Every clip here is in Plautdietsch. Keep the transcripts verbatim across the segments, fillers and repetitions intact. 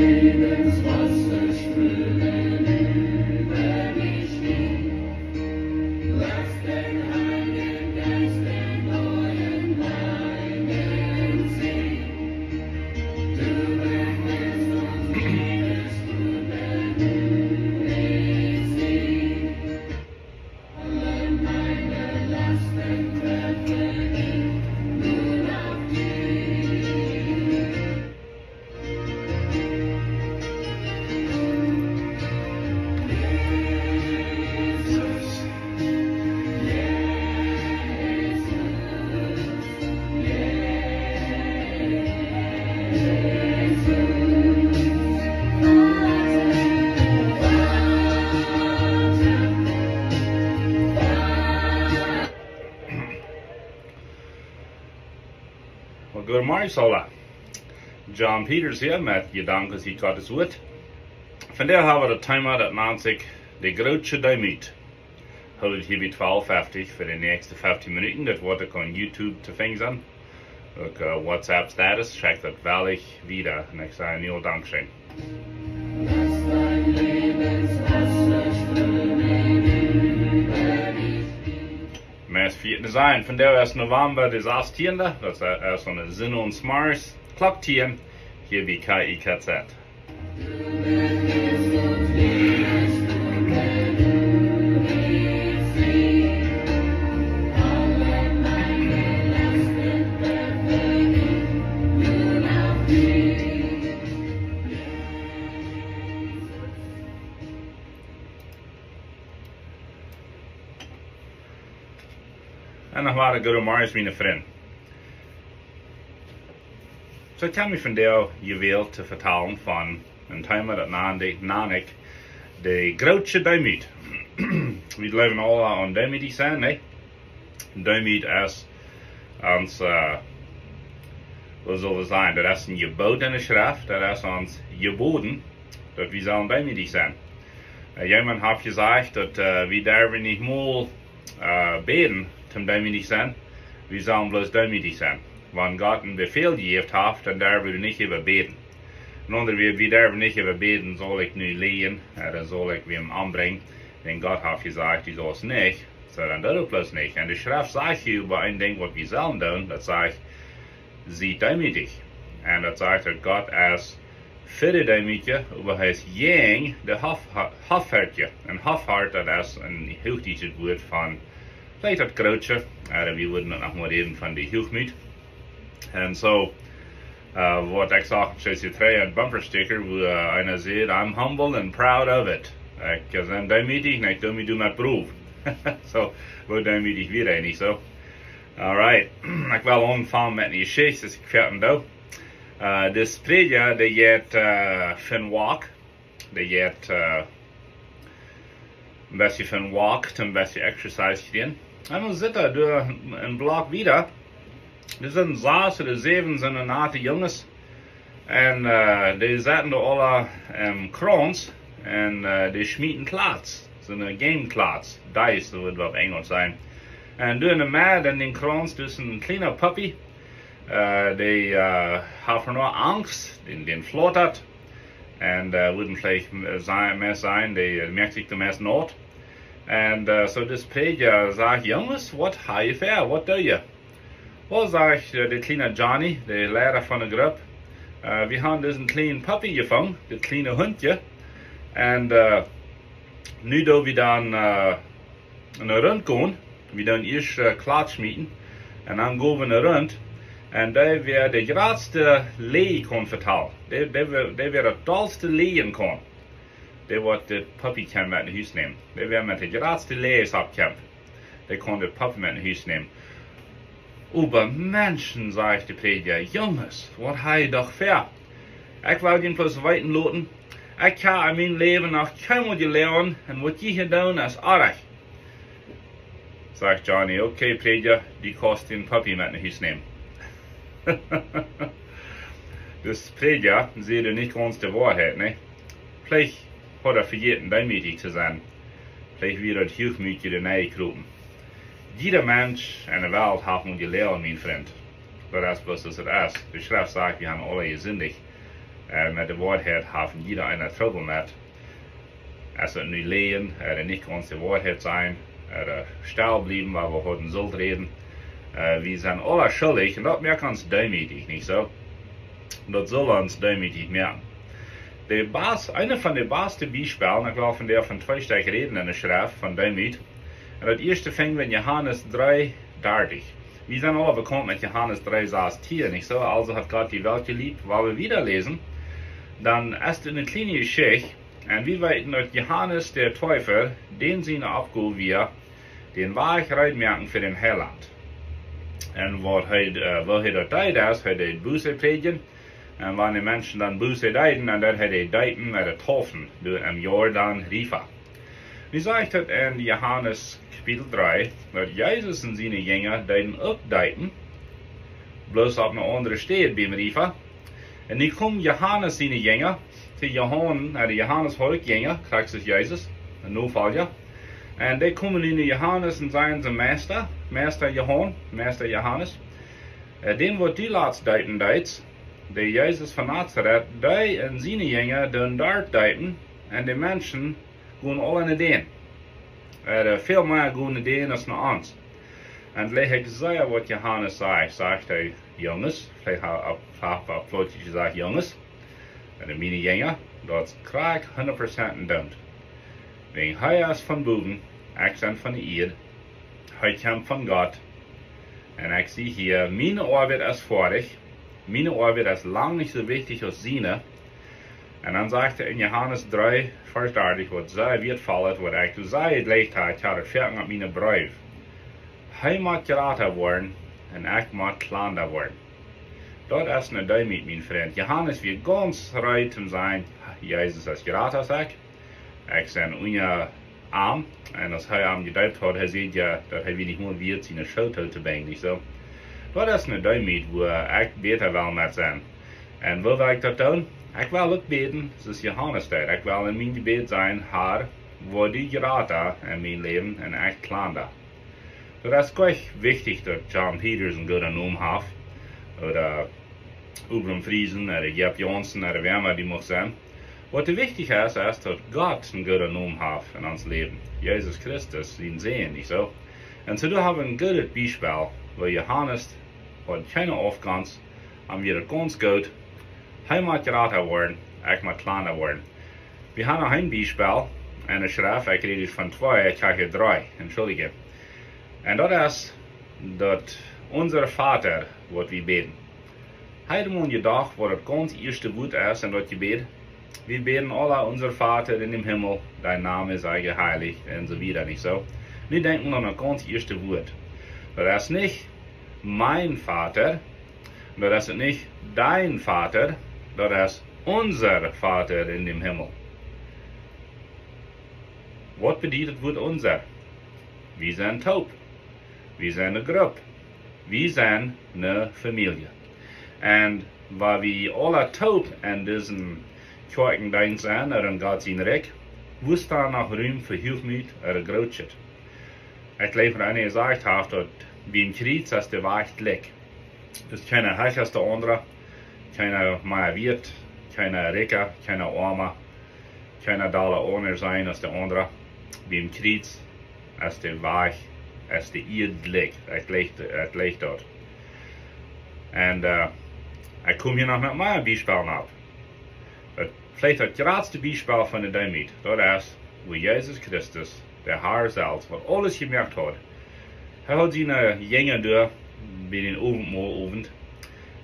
Lebenswasser strömen über mich hin. Lass den Heiligen Geist erneuern meinen Sinn. Du erhältst uns Liebesgut, wenn du willst. Alle meine Lasten werfe ich nun auf dich. Well, good morning, Sola. John Peters hia met Jedanken ut Gottes Wuat. Vondoag hab wie daut Thema, daut nant sikj de groote Deemoot. Hoolt hia bie twalf fefty fa de näakjste feftieen Minuten. Daut woat uk opp YouTube to finjen sennen. Uk, eh, WhatsApp Status, check daut wellich wieda. Un ekj saj nu aul Dankscheen. Lass dein Lebenswasser strömen über mich. Mes fiet ne Sein, vondoag es November de sastieende, daut es, eh, soone Sinn ons Mars, Klock tieen, hia bie K I K Z. Un noch mol een gooden Morjen, miene Frind. Soo, ekj hab mie vondoag jewält to vetalen von een Thema, daut nan-, nan ekj de groote Deemoot. Wie jleewen aula aun deemootich sennen, nä? Deemoot es ons, eh, waut saul wie sajen, daut es een Jeboot enne Schreft, daut es ons jeboden, daut wie sellen deemootich sennen. Eh, jemaunt haft jesajcht, daut, eh, wie derwen nich mol, eh, bäden, toom deemootich sennen, wie sellen bloos deemootich sennen. Wan Gott een Befäl jejäft haft, dan derw wie nich äwa bäden. En aundre Wieed, wie derwen nich äwa bäden, saul ekj nu läajen, eh, dan saul ekj wäm ombrinjen, dan Gott haft jesajcht, du saust nich, soo dan doo daut bloos nich. Un de Schreft sajcht hia äwa een Dinkj, waut wie sellen doonen, daut sajcht, sie deemootich. Un daut sajcht, daut Gott es fa de Deemootje, oba hee es jäajen de Hoff-, Hoffhauntje. Un Hoffhaunt, daut es een huachdietschet Wuat von, veleicht daut groote, eh, wie wudden daut noch mol räden von de Huachmoot. Un soo, eh, waut ekj sach, see see dree een bumper sticker, wua, eh, eena sajcht, "I'm humble and proud of it." Ekj, eh, sie deemootich un ekj doo mie doamet proud. Soo, woo deemootich wia hee nich soo? All right. Ekj well aunfangen met eene Jeschicht, aus ekj foadich sie. Eh, dis Prädja, dee jeit, eh, fa een walk. Dee jeit, eh, een bät fa een walk, een bät exercise doonen. Un dan sitt hee doa een Block wieda. Doa sent sas ooda säwen soone naute Junges. Un, eh, dee sitten doa aula em Krauns. Un, eh, dee schmieten Kjlats. Soone Game Kjlats. Dice, soo wudd daut opp Enjelsch sennen. Un doa enne Medd en dän Krauns, doa es een kjliena Puppy. Eh, dee, eh, haft noch Angst, dän, dän flaut daut. Un, eh, wudd veleicht, eh, sajen, mea sajen, dee, eh, moakt sikj de mea naut. Un, eh, soo dis Prädja sajcht: "Junges, waut hab jie ver? Waut doo jie?" "Well," sajcht, eh, de kjliena Johnny, de Leida von de Grupp, eh, "wie haben disen kjlienen Puppy jefungen, dit kjliene Huntje. Un, eh, nu doo wie dan, eh, enne Runt gonen, wie doonen ieescht, eh, Kjlats schmieten, un dan go wie enne Runt. Un dee, wäa de jratste Läajen kaun vetalen, dee, dee, wäa, dee wäa daut dollste läajen kaun, dee woat de Puppy kjennen met no Hus nämen. Dee wäa met de jratste Läajen oppkjemt, dee kaun de Puppy met no Hus nämen." "Oba Menschen," sajcht de Prädja, "Junges, waut hab jie doch ver? Ekj well junt bloos weeten loten, ekj hab en mien Läwen noch kjeenmol jeloagen, un waut jie hia doonen es oaj." Sajcht Johnny: "Okay, Prädja, du kaust dän Puppy met no Hus nämen." Dis Prädja säd nich gaunz de Woarheit, nä? Veleicht haud hee vejäten, deemootich to sennen. Veleicht wia daut Huachmoot doa nenn jekropen. Jieda Mensch enne Welt haft mol jeloagen, mien Frint. Daut es bloos aus et es. De Schreft sajcht, wie haben aula jesindicht. Äh, met de Woarheit haben jieda eena Trubbel met. Aus wie nu läajen, äh, nich gaunz de Woarheit sajen, äh, stell bliewen, wiels wie hauden sult räden. Äh, wie sent aule schuldich un daut moakt ons deemootich, nich soo? Daut saul ons deemootich moaken. De bas-, eent von de baste Biespels, ekj well von dee von twee Stekj räden enne Schreft, von Deemoot. Un daut ieeschte finj wie en Johanes dree dartich. Wie sent aule bekaunt met Johanes dree sastieen, nich soo? Also haft Gott de Welt jelieet, wiels wie wieda läsen, dan es et eene kjliene Jeschicht. Un wie weeten, daut Johanes de Deepa, dän siene Oppgow wia, dän Wajch reed moaken fa dän Heilaunt. Un waut hee, äh, woo hee daut deed, es, hee deed Buße prädjen. Un wan de Menschen dan Buße deeden, dan deed hee dee deepen met daut Deepen doa em Jordan River. Nu sajcht et en Johanes Kapitel dree, daut Jesus un siene Jinja deeden uk deepen, bloos opp eene aundre Städ biem River. Un nu kjeemen Johanes siene Jinja to Johan-, äh, Johanes haud uk Jinja, krakjt soo aus Jesus, een Nofolja. Un dee komen nu no Johanes un sajen see: Meista, Meista Johan, Meista Johanes, äh, dän waut du latst deepen deetst, de Jesus von Nazaret, dee un siene Jinja doonen doa deepen, un de Menschen gonen aule no dän. Äh, väl mea gonen no dän aus no ons. Un lat ekj sajen waut Johanes sajcht, sajcht hee: Junges, veleicht haft hee opp, opp, opp Plautdietsch jesajcht: Junges. Un miene Jinja, daut es krakjt hundat Prozent endoont. Wäajen hee es von bowen, ekj sie von de Ieed, hee kjemt von Gott, un ekj sie hia, miene Oabeit es foadich, miene Oabeit es lang nich soo wichtich aus siene. Un dan sajcht hee en Johanes dree, Varsch dartich, waut sea wieetvoll es, waut ekj doa sea jlikj ha, ekj ha daut foaken opp miene Breew. Hee mott jrata woaren un ekj mott kjlanda woaren. Daut es eene Deemoot, mien Frint. Johanes wia gaunz reed to sajen: Jesus es jrata aus ekj. Ekj sie unja am. Un aus hee am jedeept haud, hee säd jo, daut hee wia nich mol wieet, siene Schoo tootobinjen, nich soo? Daut es eene Deemoot, wua ekj bäta well met sennen. Un woo well ekj daut doonen? Ekj well uk bäden, soo aus Johanes deed. Ekj well en mien Jebäd sajen: Herr, woa du jrata en mien Läwen un ekj kjlanda. Daut es krakjt wichtich, daut John Peters eenen gooden Nomen haft, ooda Abram Friesen, ooda Jep Johnson, ooda wäa emma dee mucht sennen. Waut doa wichtich es, es daut Gott eenen gooden Nomen haft en ons Läwen. Jesus Christus, sien Sän, nich soo? Un soo, doa hab wie een goodet Biespel, wua Johanes haud kjeene Aufgonst, am wia et gaunz goot. Hee mott jrata woaren, ekj mott kjlanda woaren. Wie haben noch een Biespel enne Schreft, ekj räd von twee, ekj hab hia dree, entschuldicht. Un daut es daut Unser Vater, waut wie bäden. Hab jie mol jedocht, waut daut gaunz ieeschte Wuat es en daut Jebäd? Wie bäden aule: Unser Vater in dem Himmel, dein Name sei geheiligt, un soo wieda, nich soo? Nu denkj wie aun daut gaunz ieeschte Wuat. Daut es nich mein Vater, daut es nich dein Vater, daut es unser Vater in dem Himmel. Waut bediet daut Wuat unser? Wie sent toop. Wie sent eene Grupp. Wie sent eene Famielje. Un wan wie aule toop en disen Kjoakjendeenst sent, ooda en Gott sien Rikj, woo es doa noch Rum fa Huachmoot ooda Grootheit? Ekj jleew, daut eena jesajcht haft, daut biem Kjriez es de Wajch jlikj. Daut es kjeena hecha aus de aundra, kjeena mea wieet, kjeena rikja, kjeena oama, kjeena dolla aundasch aus de aundra. Biem Kjriez es de Wajch, es de Ieed jlikj. Ekj jleew, ekj jleew daut. Un, äh, ekj kom hia noch met mea Biespels opp. Daut, veleicht daut jratste Biespel von de Deemoot, daut es, woo Jesus Christus, de Herr selfst, waut aules jemoakt haud. Hee haud siene Jinja doa bie dän Owentmol Owent.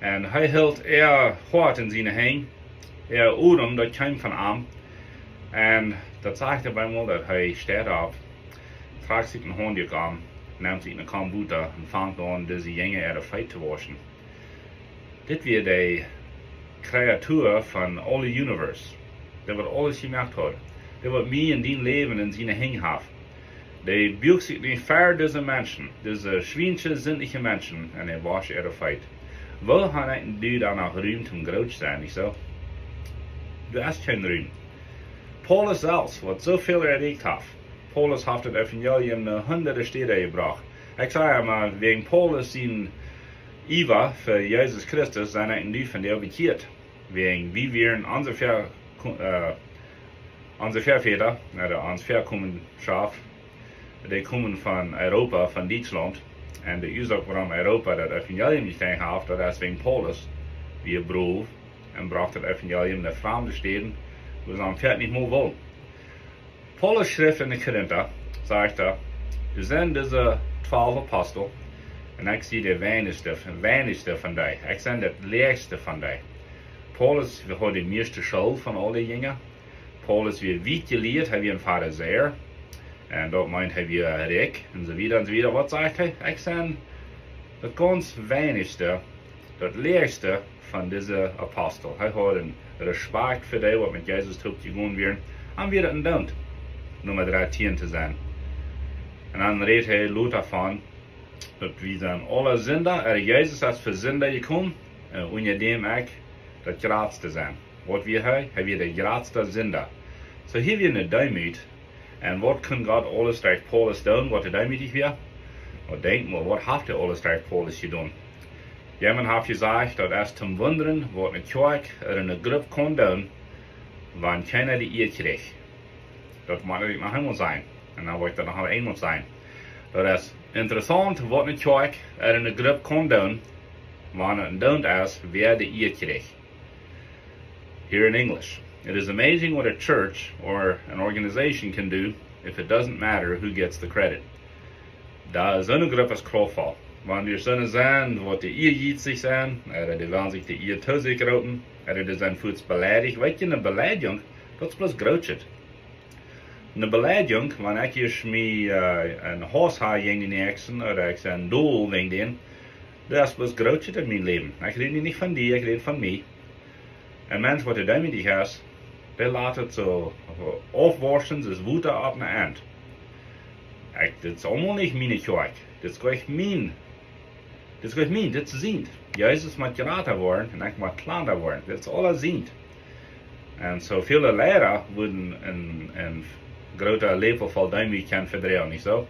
Un hee hilt äa Hoat en siene Henj, äa Odem, daut kjeem von am. Un daut sajcht opp eemol, daut hee steit opp, trakjt sikj een Haundduak aun, nemt sikj eene Kom Wota un fangt aun, dise Jinja äare Feet to wauschen. Dit wia de Kreatua von aule Universe. Dee waut aules jemoakt haud. Dee waut mie un dien Läwen en siene Henj haft. Dee buagt sikj nich ver dise Menschen, dise schwiensche, sindje Menschen, un hee wausch äare Feet. Woo ha ekj un du dan noch Rum toom groot sennen, nich soo? Doa es kjeen Rum. Paulus selfst, waut soo väl erreicht haft. Paulus haft daut Evangelium no hundade Städen jebrocht. Ekj saj emma, wäajen Paulus sien Iewa fa Jesus Christus sent ekj un du vondoag bekjieet. Wäajen wie wieren onse Väa-, äh, onse Väaväda, äh, onse Väakomenschoft, dee komen von Europa, von Dietschlaunt. Un de Uasoak wuarom Europa daut Evangelium nich aunjefongen haft, daut es wäajen Paulus, wia brow un brocht daut Evangelium no framde Städen, wua see am Väa nich mol wullen. Paulus schrift aun de Korinta, sajcht hee: "Doa sent dise twalf Apostel, un ekj sie de weinichste, weinichste von dee. Ekj sie daut läachste von dee." Paulus haud de mieeschte School von aule Jinja. Paulus wia wiet jelieet, hee wia een Farisäa. Un daut meent, hee wia rikj, un soo wieda un soo wieda. Waut sajcht hee? "Ekj sie daut gaunz weinichste, daut läachste von dise Apostel." Hee haud een Respakjt fa dee, waut met Jesus toop jegonen wieren. Un wia daut een Doont, Numma dartieen to sennen. Un dan rät hee lota von, daut wie sent aule Sinda, äh, Jesus es fa Sinda jekomen, äh, unja däm ekj daut jratste sie. Waut wia hee? Hee wia de jratste Sinda. Soo hia wia eene Deemoot. Un waut kunn Gott aules derch Paulus doonen, waut hee deemootich wia? Un denkj mol, waut haft hee aules derch Paulus jedonen? Jemaunt haft jesajcht, daut es toom wundren, waut eene Kjoakj ooda eene Grupp kaun doonen, wan kjeena de Ea kjricht. Daut mott ekj noch eemol sajen. Un dan woa ekj daut noch eemol sajen. Daut es interessaunt, waut eene Kjoakj ooda eene Grupp kaun doonen, wan et een Doont es, wäa de Ea kjricht. Here in English, it is amazing what a church or an organization can do if it doesn't matter who gets the credit. Daut es eene Grupp es Krauffall. Wan wie soone sent, waut de Ea jietsich sent, ooda dee wellen sikj de Ea to sikj roopen, ooda dee sent fuaz beleidicht. Weetst, eene Beleidigung, daut es bloos Grootschet. Eene Beleidigung, wan ekj ieescht mie, äh, een Hauss ha jäajen dän Näakjsten, ooda ekj sie doll wäajen dän, daut es bloos Grootschet en mien Läwen. Ekj räd nu nich von die, ekj räd von mie. Een Mensch, waut doa deemootich es, dee lat et soo aufwauschen, soo aus Wota opp een Enj. Ekj, dit es aulemol nich miene Kjoakj. Dit es nich mien. Dit es nich mien, dit es sient. Jesus mott jrata woaren un ekj mott kjlanda woaren. Dit es aules sient. Un soo väle Liera wudden een, een grooten Läpel voll Deemoot kjennen vedroagen, nich soo?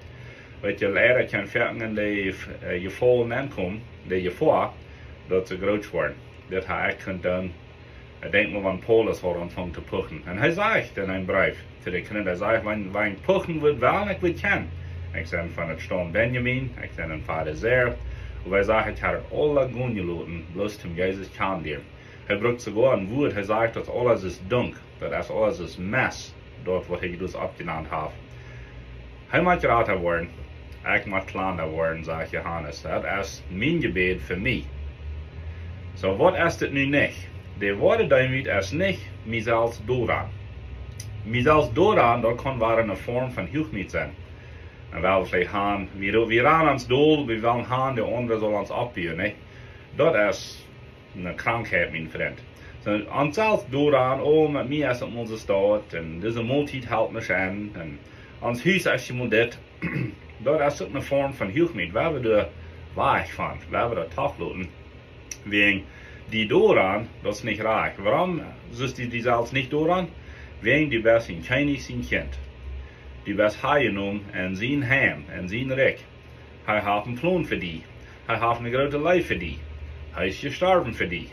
Weetst, Liera kjennen foaken en de, äh, Jefoa nenkomen, de Jefoa, daut see groot woaren. Dit ha ekj kunt doonen. Ekj denkj mol, wan Paulus haud aunjefongen to puchen. Un hee sajcht en een Breef to de Korinta, hee sajcht: "Wan, wan ekj puchen wudd, well ekj wudd kjennen. Ekj sie von daut Staum Benjamin, ekj sie een Farisäa." Oba hee sajcht, ekj ha et aula gonen jeloten, bloos om Jesus kjanen to lieren. Hee brukt soogoa een Wuat, hee sajcht, daut aules es dunk, daut es aules es Mess, daut waut hee Jesus oppjenant haft. Hee mott jrata woaren, ekj mott kjlanda woaren, sajcht Johanes. Daut es mien Jebäd fa mie. Soo, waut es dit nu nich? De woare Deemoot es nich mie selfst doaraun. Mie selfst doaraun, daut kaun woaren eene Form von Huachmoot sennen. Un well wie veleicht han, wie, wie ranen ons doll, wie wellen han, de aundre saul ons oppbuen, nich? Daut es eene Krankheit, mien Frint. Soo, ons selfst doaraun, oh, met mie es et mol soo staut, un dise Moltiet helt nich aun, un ons Hus es je mol dit. Daut es uk eene Form von Huachmoot, woa wie doa wajch von, woa wie daut tofloten. Wäajen die doaraun, daut es nich rajcht. Wuarom sitst du die selfst nich doaraun? Wäajen du best een Kjennich sien Kjint. Du best aunjenomen en sien Heim, en sien Rikj. Hee haft een Plon fa die. Hee haft eene groote Leew fa die. Hee es jestorwen fa die.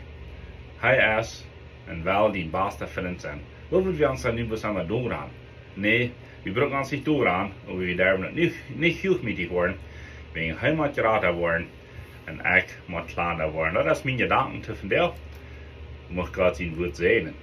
Hee es un well dien basta Frint sennen. Woo wudden wie ons dan nu bloos emma doaraun? Nä, wie bruken ons nich doaraun, oba wie derwen daut nich, nich huachmootich woaren, wäajen hee mott jrata woaren un ekj mott kjlanda woaren. Daut es mien Jedanken to vondoag. Mucht Gott sien Wuat säajnen.